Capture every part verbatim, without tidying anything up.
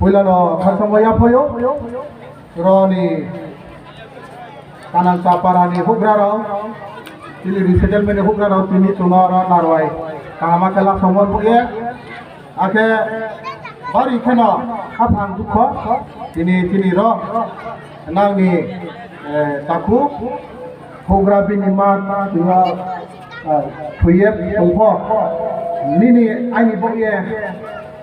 Puilano khasamo yaphaio, roni Kanang Chapara ni hugra rok, chini resettlement ni hugra rok tini chwngno oro narwai kaham khe laksongmon buye. Akhe bari kheno khaphang dukho tini chini rok nangni, eh, takhuk hugra bini ma tino, eh, thwiye tongkho. Nini aini bokye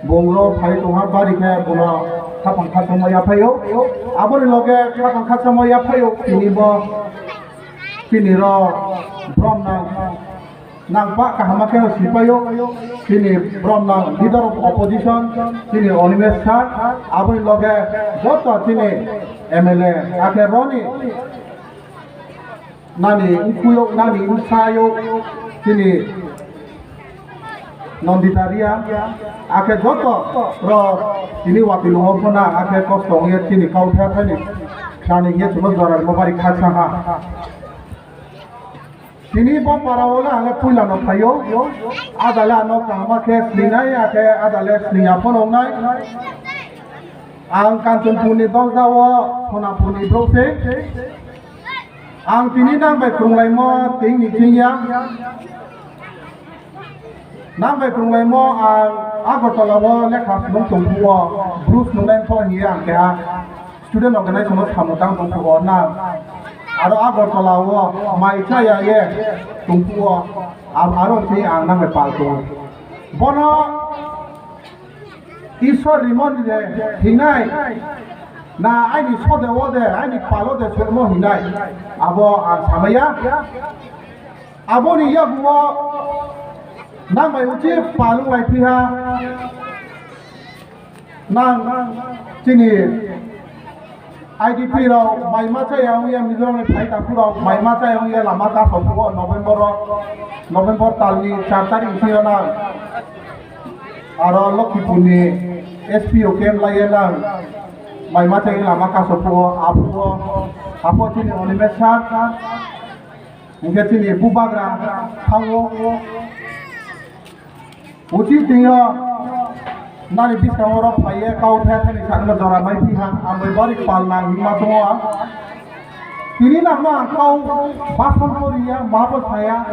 bonglo phai tongha bari khe bono khaphang khasamo yaphaio. Aboni loge khaphang khasamo yaphaio tini bo chini rok brom nang nang ba kaham khe sipaio, chini brom nang leader of opposition, chini Animesh sir, aboni loge joto chini M L A, akhe roni nani ukuyo, nani usayo, chini Nandita Reang, akhe joto rok tini watwi lungo phano, akhe kosto wngya chini kau thai thani khlani hiya chwngno jora rwma bari khaksa ha. Tini bo para o le ang le puila no phaio. Ada le ano kaham khe slinai, akhe ada le sliya phano wngnai. Ang Kanchanpur ni dosda o Sonapur ni bro se. Ang tini nang bai kwrwnglaimo tei ni chingya. Nang bai kwrwnglaimo ang Agartala o lekha swrwng tongphuo, Bru swrwngnai pho hiya ang keha student organization o samung tang tongphuo nang. Aro Agartala o mai chaya ye tongphuo, am-, aro tei ang nang bai pal tongo. Bono Isor rimoni de hinai, na aini sode o de, aini palo de semo hinai, abo ang samaya. Aboni yaguo nang bai uchi palung lai phiha, nang chini I D P rok mai ma chaya wngya, Mizoram ni phai takhuk rok mai ma chaya wngya, lama kasophuo November o, November tal ni char tarik bisingo nang aro Lokhipur ni S P O camp laiya nang mai ma chaya lama kasophuo, aphuo, aphuo chini Animesh sir, hingke chini bubagra thango. Uchi twiyo nani bwskango rok phaiye kau the thani sakno jora mai phi ha, ang bai bari pal nang hima tongo ang. Tini nangno ang kau bason koriya, mabo saya,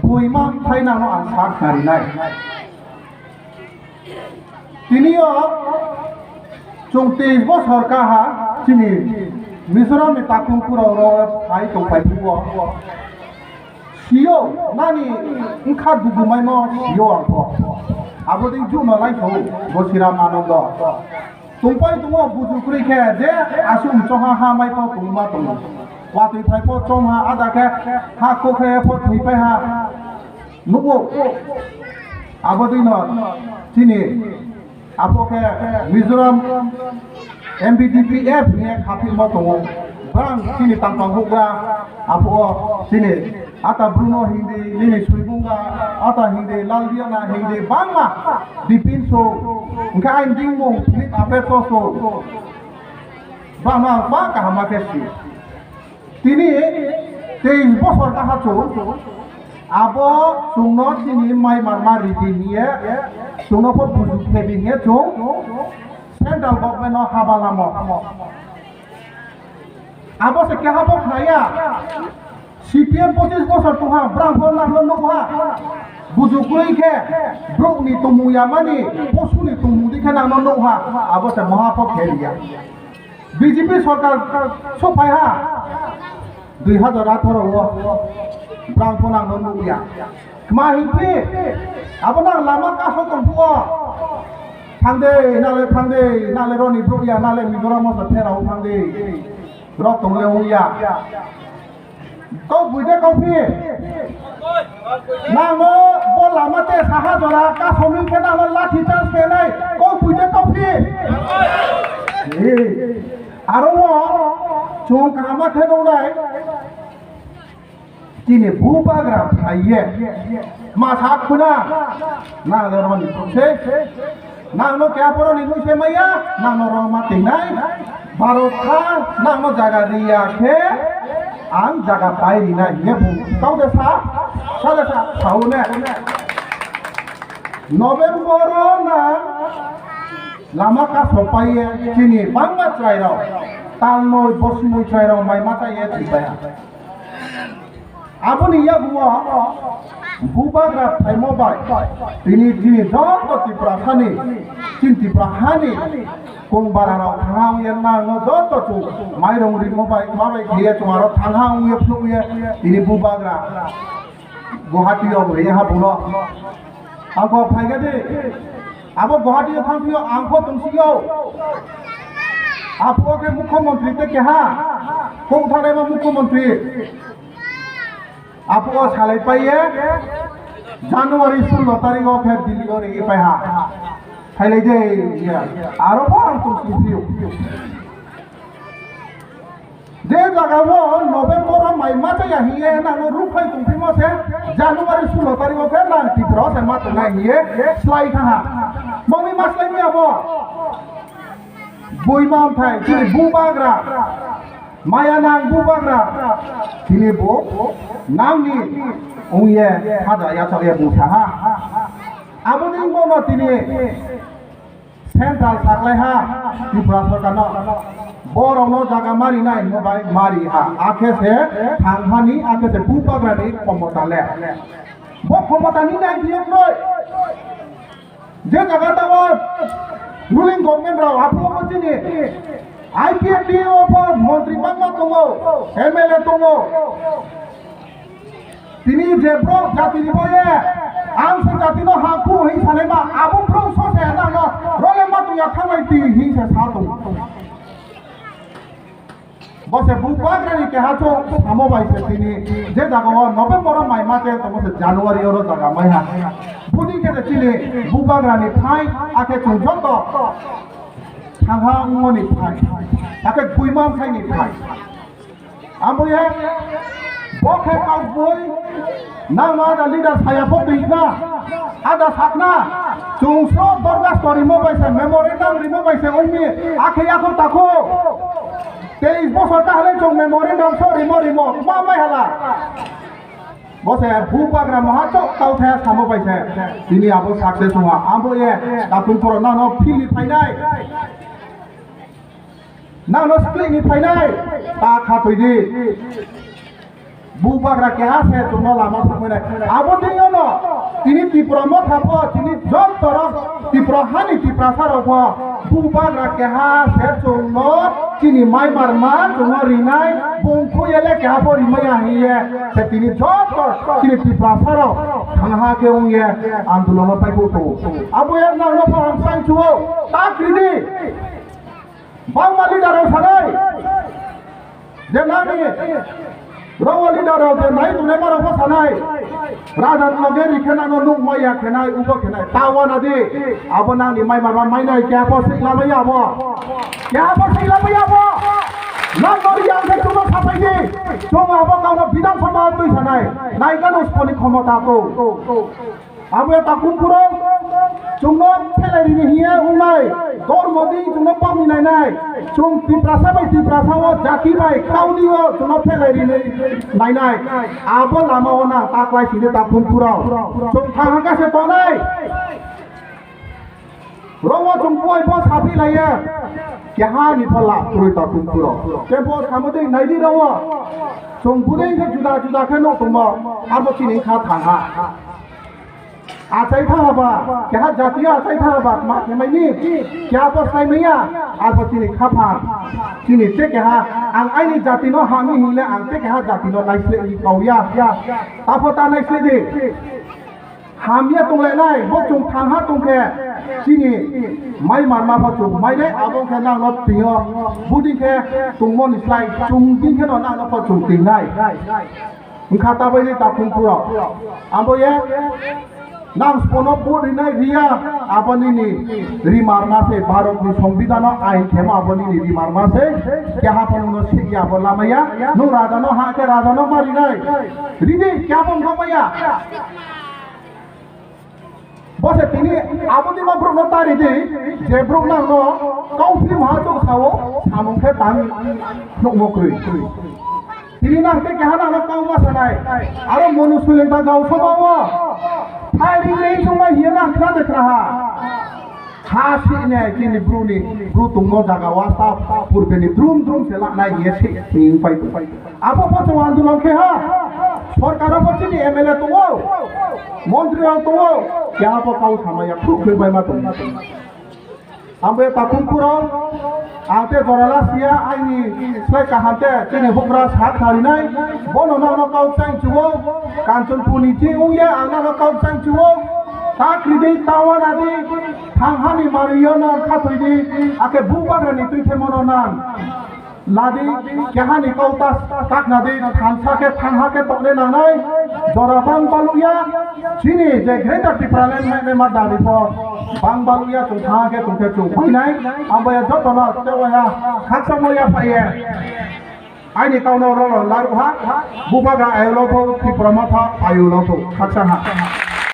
buima thai nangno ang sak narinai. Tiniyo chwng teis bosor kaha chini Mizoram ni takhuk kurao rok phai tongphai phuo. Sio, nani wngkha dugumaino sio ang kho. Abo dei juno lai kho, Gosiram Anando. Tongpai tongo buju kwrwi khe, je aswk mchokha ha mai pho tongma tongo. Watwi phai pho chom ha, ada khe ha kokhe pho thwi pai ha. Nugo. Abo dei no, chini Abo khe Mizoram M B D P F ni khaphilma tongo. Bang chini tangpang hugra, abo chini ata Bruno hindi, nini Suibunga, ata hindi, Laldiana hindi, bangma Bipin so, hingke aini dingmung Philip Apeto so, bangma ba kaham ma khe si. Tini teis bosor kaha chwng abo chwngno chini mai manma ridi hiye chwngno pho bujuk khebi hiye chwng central government no haba lamo. Abo se keha bo khnaya. C P M pochis bosor tongha, brang pho nangno nukha. Bujuk kwrwi khe brokni tongmung yamani, posuni tongmung di khe nangno nukha. Abo se moha pho khe riya. B J P sorkar sophai ha dui hazar atharo o, brang pho nangno nukya. Kma hingphi abo nang lama kaso tongphuo. Thangde, nale thangde, nale roni brokya, nale Mizoram o pherao thangde. Rok tongle wngya. Kok buide kok phi. Nangno bo lama te saha jora kasomwi khe nangno lathi charge khenai. Kok buide kok phi. Aro o chwng kaham khe nongnai. Chini bubagra phaiye. Ma sak khuna. Nangno roni se. Nangno kya poroni nui se maya, nangno rong ma tinai. Bharot ha, nangno jaga riya khe, ang jaga pai rinai hiye bu. Kau de sa, sa de sa, sao ne. November o nang Lama kasopaiye chini bangma chwrairok, talnoi bosinoi chwrairok mai machaiye thwipaiha. Aboni yaguo bubagra phaimo bai tini chini joto Tiprasani, chini Tipra hani kongbararok thangwi nangno joto chwng mairung rimo bai, ma bai khe chwng aro thangha wngwi phunukwi tini bubagra Guwahati o rwya ha buno. Ang kok phaikha di. Abo Guwahati o thang phio ang kho tong sio. Apo khe mukhyamantri te keha. Kok thangnaima mukhyamantri. Apo o salai paiye. January sullo tarikh o khe Delhi o rwya paiha. Phailai de ya. Aro bo ang tong sio. Je jaga o November o mai ma chaya hiye nang no rukhai tongphimo se January sullo tarikh o khe nang Tripura o se ma tongnai hiye slai thaha. Mami ma slai maya bo. Bui ma thai chini bubagra. Maya nang bubagra. Chini bo nang ni ungye haja ya chaya bu thaha. Aboni bo no tini Central saklaiha Tripura sorkarno borokno jaga marinai hwnwi bai mariha, akhe se thanghani, akhe se bubagrani khomota le. Bo khomotani nai phiyoknoi. Je jaga tamo ruling government rok aphuru chini I P F T o bo montri bangma tongo, M L A tongo. Tini je bro jati ni boye, ang se jati no ha khu hin sanai ma, abo bro so se na no, role ma tu ya thanglai ti hin se sa tong. Bo se bubagra ni keha cho samo bai se tini je jaga o November o mai ma te to se January o ro jaga mai ha. Budi ke de chini bubagra ni phai, akhe chung joto thangha ngo ni phai, akhe guima phai ni phai. Ambo ye, bo khe kok bui, nang no ada leader saya pho twi na, ada sakna, chung sro dorgas to rimo bai se, memorandum rimo bai se, umi, akhe yakho takho. Teis bosor ta hale chung memorandum so rimo rimo, ma mai hala. Bo se bubagra maha chok tau thaya samo bai se, tini abo success wngha. Ambo ye, datung poro nang no philwi phainai. Nang no sklik ni phainai, ta kha twi di. Bubagra keha se chwngno lama thangwi nai. Abo twi no, tini Tripura motha pho, tini joto rok Tripura hani Tiprasa rok pho, bubagra keha se chwngno chini mai marma chwngno rinai, bung khuye le keha pho rimaya hiye, se tini joto chini Tiprasa rok thangha khe wngye andolon no pai phu. Abo ya nang no pho hamsai chuo, ta kri di. Bangma leader rok sanai, je nani rogo leader rok je nai tongnai ma rok bo sanai, raja ni loge ri khe nang no nuk maya khenai, ubo khenai, ta wana di, abo nang ni mai marma mai nai, kya bo sik lamai abo, kya bo sik lamai abo, nang no yang khe chuma sapai di, chuma abo kau no Bidhan Sabha twi sanai, nai kano sponi khomota to. Abo ya takhum puro chwngno phelai rini hiya wngnai, dormo di chwngno pamni nainai, chwng Tiprasa bai Tiprasa o jati bai kauni o chwngno phelai rini nainai, abo lama o nang taklai sini takhum puro chwng thang hangka se tonai. Rogo chwng buai bo sapi laiya. Keha ni phala purui ta kum puro. Ke bo samudri naidi rogo. Chwng budai khe juda juda khe no tongmo. Abo chini kha thangha. Achai thangha ba. Keha jatiya achai thangha ba. Ma khe mai ni. Kya bo sai maya. Abo chini kha pha. Chini te keha. Ang aini jati no hami hinle ang te keha jati no naisle i kauya. Apo ta naisle di. Hamya tonglainai, bo chwng thangha tongkhe, chini mai marma pho chwng mainai, abo khe nang no twiyo, buding khe tongmoni slai, chwng ding khe no nang no pho chwng twinai. Wngkha ta bai ni takhum puro. Abo ye, nang spono vote rinai riya, abo nini ri marma se, Bharat ni Songbidan no ain khemo abo nini ri marma se, keha pho no sikya abo lamaya, nung raja no ha khe raja no marinai. Ridi, kya bo wngkha maya? Bo se tini abo ni ma brouh no tari di, je brouh nang no kau phim ha chuk sao, samung khe tang nukmo kwrwi. Tini nang te keha nang no kau ma sanai, aro monu suling ta gau soba o. Phai ring ring sung mai hiya nang khna de khna ha. Ha sini chini bru ni bru tungmo jaga wa sa purbe ni drum drum se la nai ye si ni pai pai. Abo po chong andolon khe ha. Sorkar abo chini M L A tongo. Montri rok tongo. Kya abo kau sama ya pru khe bai ma tongo. Ambe takhum puro. Ate jorala siya aini slai kaham te chini hukra sa khari nai. Bono na no kau chang chuo. Kanchanpur ni chi uya ang na no kau chang chuo. Takri dei tawana dei. Thanghani mariyo nang khathoidi, ake bubagrani twi themono nang. Ladi, kehani kau ta taknadi, thansa khe thangha khe tokne nangnai, jora bang balukya, chini je Greater Tipraland hainai ma dabi pho, bang balukya chung thangha khe chung khe chung phainai, amboya jotono tewaya khaksa moya phaiye. Aini kauno rolo laruha, bubagra ayulo pho, Tipra Motha ayulo pho, khaksa ha.